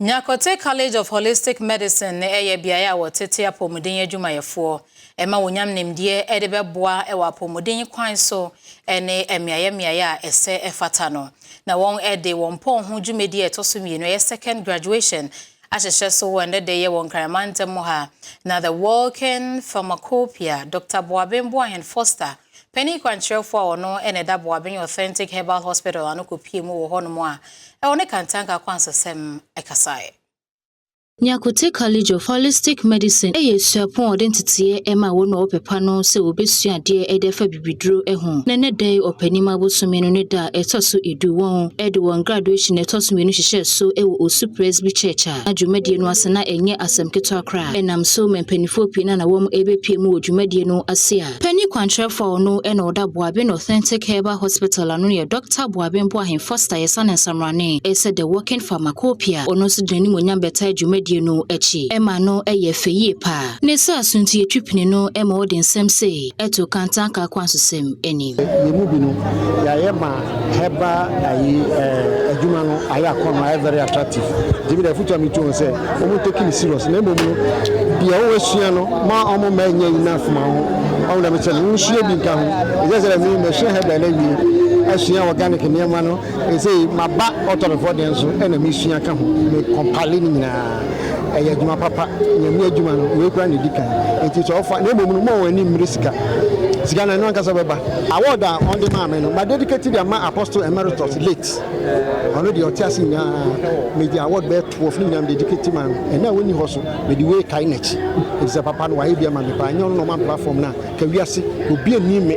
Nyarkotey College of Holistic Medicine ɛyɛ beaeɛ a wɔtete apɔmuden adwumayɛfoɔ ɛma wɔnyam nimdeɛ de bɛboa wɔ apɔmuden kwan so ne mmeaeɛ mmeaeɛ a ɛsɛ ɛfata no. Na wɔn de wɔn pɔn ho dwumadie a ɛtɔ so mmienu, ɛyɛ second graduation, ahyehyɛ so wɔ ɛnɛ de yɛ wɔ Nkraman mu ha. Na the Walking Pharmacopoeia, Dr. Boaben Boahen Foster, panin kwankyerɛfoɔ a ɔno ɛna ɛda Boaben Authentic Herbal Hospital ano, kɔpie mu wɔ hɔnom a ɛwɔ ne Kantanka kwansasɛm ɛkasaeɛ. Nyarkotey College of Holistic Medicine ɛyɛ suapɔn a ɔde nteteeɛ ɛma wɔn a wɔpepa no sɛ wɔbɛsua adeɛ ɛde afa bibiduro ho. Na ne da yi, Ɔpanim abosome no ne da a ɛtɔ so 10, wɔn ɛde wɔn graduation ɛtɔ so mmienu hyehyɛ so ɛwɔ Osu Presby Church a na dwumadie no ase na ɛnyɛ asɛm ketewa koraa. Ɛnam so ma mpanimfoɔ pii na wɔn ɛbɛpie mu wɔ dwumadie no ase a panin kwankyerɛfoɔ a ɔno ɛna ɔda Boaben Authentic Herbal Hospital ano yɛ Dr. Boaben Boahen Foster, yɛsa ne nsamrane ɛsɛ the Walking Pharmacopoeia, ɔno nso de n'anim onyam bɛta dwumadie no akyi ɛma no ɛyɛ fɛ yie paa. Ne saa so nti, yɛtwi pini no ɛma ɔde nsɛm sei ɛto Kantanka kwansosɛm anim. Yɛn mu bi no yɛayɛ ma herbal ayi adwuma no ayɛ akɔnɔ, ayɛ very attractive. Nti bi de afutu a mi tu wɔn sɛ wɔn take ne serious, na mmom no deɛ wɔn asua no ma wɔn mma nyɛ enough ma ho. Wɔn dɛm kyerɛ no nsua bi nka ho. Ɛsɛ sɛ mi mɛsua herbal na wie asua organic nneɛma no, ɛsɛ maba ɔtɔrɔfoɔ deɛ nso ɛna mesua ka ho, me compile ne nyinaa. Ɛyɛ adwuma papa, Nyame adwuma no wei kura na ɛdi kan. Nti sɛ ɔfa na mmom no ma wɔn ani mmere sika sika no, ɛno ankasa bɛba. Award a ɔde maa me no, ma dedicate de ama Apostle Emeritus late, ɔno deɛ ɔte ase nyinaa. Mede award bɛyɛ 12 ne nyinaa dedicate ma no. Ɛna a wɔnni hɔ so, mede wei kae n'akyi, ɛfiri sɛ papa no wayɛ bi ama me paa. Ɛnyɛ ɔno na ɔma platform no a ka wiase obi ani me.